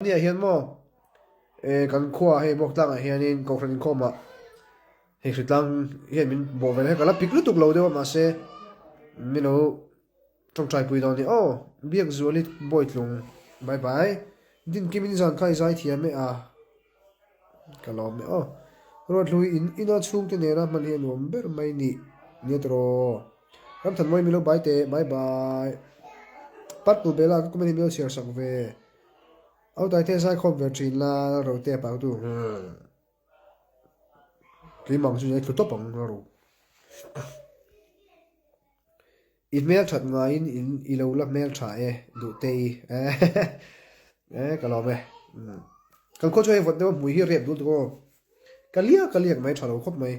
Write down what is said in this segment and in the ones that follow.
Nia hian maw eh kan khua hei bawk tlangah hianin kohhran inkhawmah hei hritlang hian min bawh ve hei ka la pik lutuk lo deuh a mahse min lo tawngtai pui dawn a ni aw Biakzuali Bawitlung bye bye Dinkimin zan kha i zai thiam e a ka lawm e aw Ruathlui in ina chhungte nena hman hi a nuam ber mai ni nia tawh Ramthanmawi min lo bye teh bye bye Purple Bella ka comment hi min lo chhiar sak ve. Au Taite zaikhawm ve thin la Rote a pautu Keimah ang chu i tlu tawp ang a ro. I hmel that ngaiin in i lo la hmel tha e duhte i eh ka lawm e. Kan khaw chu hei vawt deuh a hmui hi rep dul tuk aw. Ka liak ka liak mai tha lo khawp mai.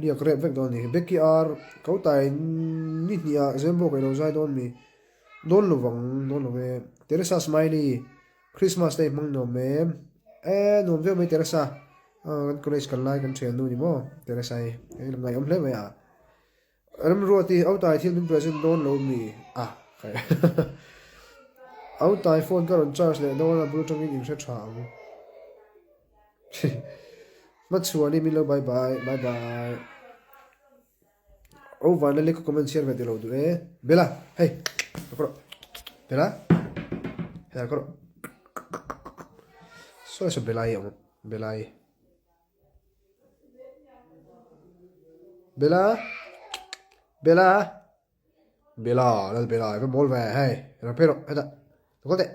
Liak rep vek dawn a ni. Becky ar ko tai ni hnih ah Zembo ka ilo zai dawn mi. Dawn lo vang, dawn lo e. Teresa Smiley, Christmas te i hmang nuam em? E, nuam viau mai Teresa. Kan college kal lai kan thian nu ni maw Teresa hi. Hei lam ngaihawm hle mai a. Remruati, Autai thil min present dawn lo mi? A, kai. Autai phone ka rawn charge leh dawn a, bul atangin in hre tha ang. Hmachhuani min lo bye bye bye bye O vanlali ka comment chhiar ve tih lo duh e Bella hei ka kawr Bella hei ka kawr sawi saw Bella hi a awm Bella hi Bella Bella Bella lal Bella i va mawl ve hei rang phei rawh hetah ka kawl teh.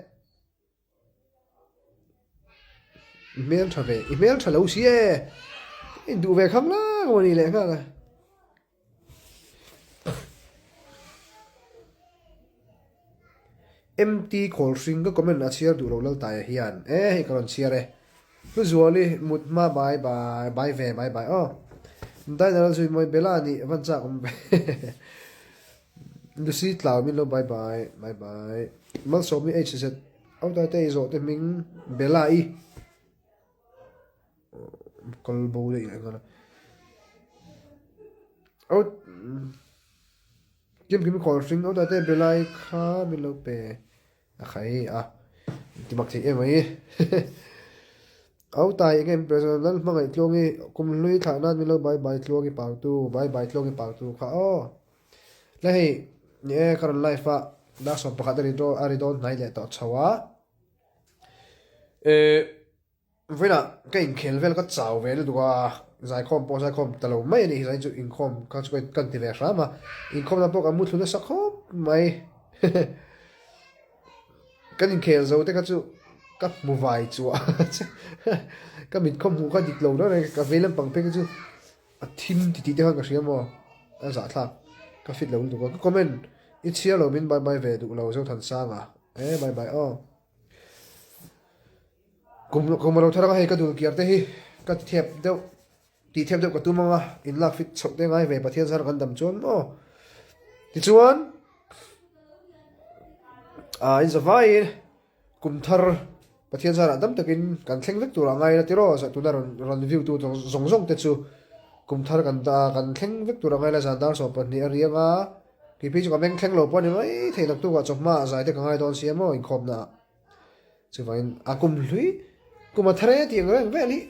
I hmel tha ve, i hmel tha lo si e, i duh ve khang la ka ni leh nghal a. MT khawl hring ka comment a chhiar duh lo Laltaia hian e hei ka rawn chhiar e. Hluzuali mut hma bai bai bai ve bai bai aw. Diner a zui mawi Bella nih van chak awm ve. Lucy tlau min lo bye bye bye bye Malsawmi HZ Autai te i zawh te hming Bella i kal bo daih leh nghal a Out Kim kim khawl hring Autai te Bella i kha min lo pe a khai a ti mak thei em mai Autai eng em president lal hmangaih tluangi kum hlui thlah nan min lo bye bye tluangi pautu bye bye tluangi pautu kha aw. La hei ni e ka rawn live a dar 11 a ri dawn a ri dawn hnai leh tawh chho a eh vawiinah ka inkhel vel ka chau ve lutuk a zaikhawm pawh zaikhawm ta lo mai a ni zai chu inkhawm kha chu ka ti ve hram a inkhawm na pawh ka mu thlu nasa khawp mai kan inkhel zo te kha chu ka hmu vai chuah ka mit khaw hmuh kha dik lo reng reng ka vei lampang phei kha chu. A thim ti tih te khan ka hria maw? A zahthlak ka fit lo lutuk a, ka comment i chhiar lo min bye bye ve duh lo Zothansanga e bye bye aw. Kum kum a lo thar anga hei ka dul kiar te hi ka ti thep deuh tih thep deuh ka tum anga in lak fit chhoh te ngai ve Pathian zar kan dam chuan maw tichuan ah in zavaiin Kum thar Pathian zarah dam takin kan thleng vek tur a ngai la tiraw tuna rawn rawn view tu zawng zawng te chu kum thar kan kan thleng vek tur a ngai la zan dar 12 a riang a kei phei chu ka meng thleng lo pawh a ni mai thei naktuk ah chawhma ah zai te ka ngai dawn sia maw inkhawm na ah chuvangin a kum hlui kum a thar e tih ang reng vel hi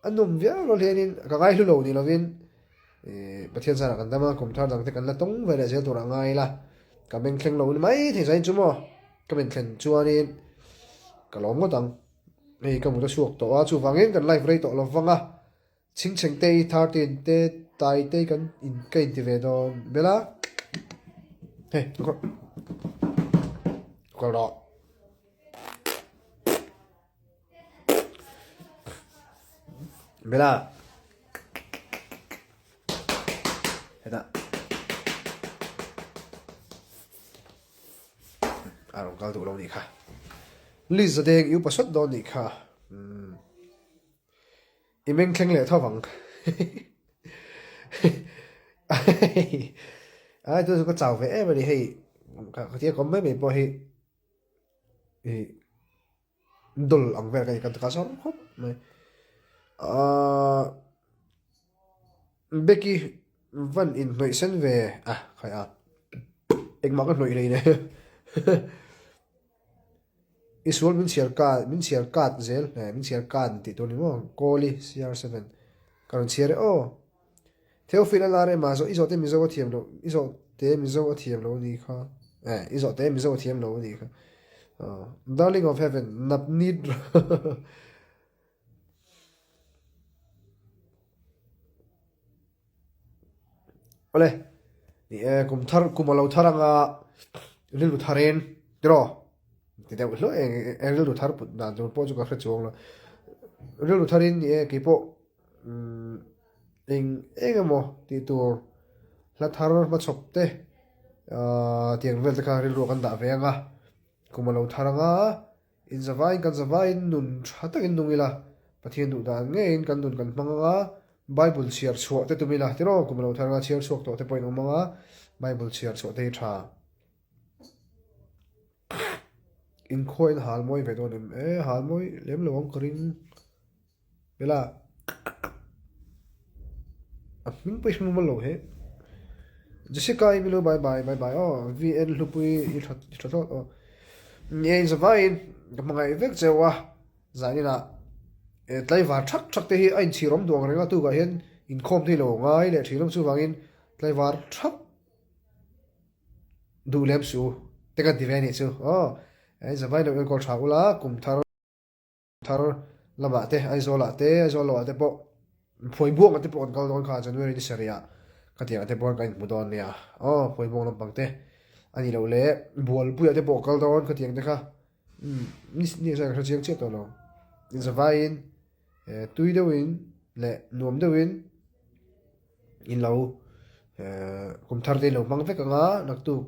a nawm viau lo hianin ka ngai hlu lo ni lovin Pathian zarah kan dam a, kum thar dang te kan la tawng ve leh zel tur a ngai ila, ka meng thleng lo ni mai thei zain chu maw, ka men thlen chuanin ka lawm ngawt ang, hei ka mut a chhuak tawh a, chuvangin kan live rei tawh lo vang a, chhingchheng te i 13 te tai te kan in ka inti ve dawn bel a, hei kal rawh. Bela. Hetah. A rawn kal duh lo nih kha. Liz a deng i upa sawt dawn nih kha. I meng thleng leh tho vang. Ai chu ka chau ve em a ni hei. Ka tia kawm mai mai pawh hi. Dul ang vel ka ni kan ka zawr khawp mai ahh Becky van in hnawih sen ve a khai a engmah ka hnawih hlei ne. I sual min chhiar kat, min chhiar kat zel, eh min chhiar kan tih tur ni maw? Kawli CR7 ka rawn chhiar e aw. Theophil a lar em a, i zawh te Mizo a thiam loh, i zawh te Mizo a thiam lo a ni kha, eh i zawh te Mizo a thiam lo a ni kha. Darling of heaven, Navneet Awle, ni e, kum thar, kum a lo thar anga rilru tharin tiraw ti deuh hluah eng eng rilru thar put dan tur pawh chu ka hre chuang lo. Rilru tharin ni e keipawh umm eng eng emaw tih tur hla thar hmachhawp te ahh tiang vel te kha rilru ah kan dah ve anga kum a lo thar anga In zavaiin kan zavaiin nun tha takin nung ila, Pathian duh dan ngeiin kan nun kan hmang anga, Bible chhiar chhuah te tum ila, tiraw kum lo thar anga chhiar chhuak tawh te pawhin awm anga, Bible chhiar chhuah te hi tha. Inkhuain hal mawi ve dawn em? E, hal mawi lem lo ang ka ring. Bela, a hming pawh i hre mumal lo he. Jessica i milo bye bye bye bye aw VN hlupui i tha i tha thlawt aw. Ni e inzavaiin ka hmangaih vek cheu a, zaninah e tlaivar thak thak te hi a inchhir awm duh ang reng a tukah hian inkhawm te hi lo ngai leh thin awm chuvangin tlaivar thak duh lem suh u te kan ti ve a nih chu aw. Inzavaiin lo enkawl tha ula kum thar. Thar lamah te, Aizawlah te, Aizawl lohah te pawh Phuaibuangah te pawh kan kal dawn kha January ni sarihah khatiangah te pawh kan inhmu dawn nia. Aw, Phuaibuang lampang te a nih loh leh Bualpuiah te pawh kal dawn khatiang te kha umm ni ni zan ka hre chiang chiah tawh lo. Inzavaiin eh tui deuhin leh nuam deuhin in lo eh kum thar te in lo hmang vek ang a naktuk.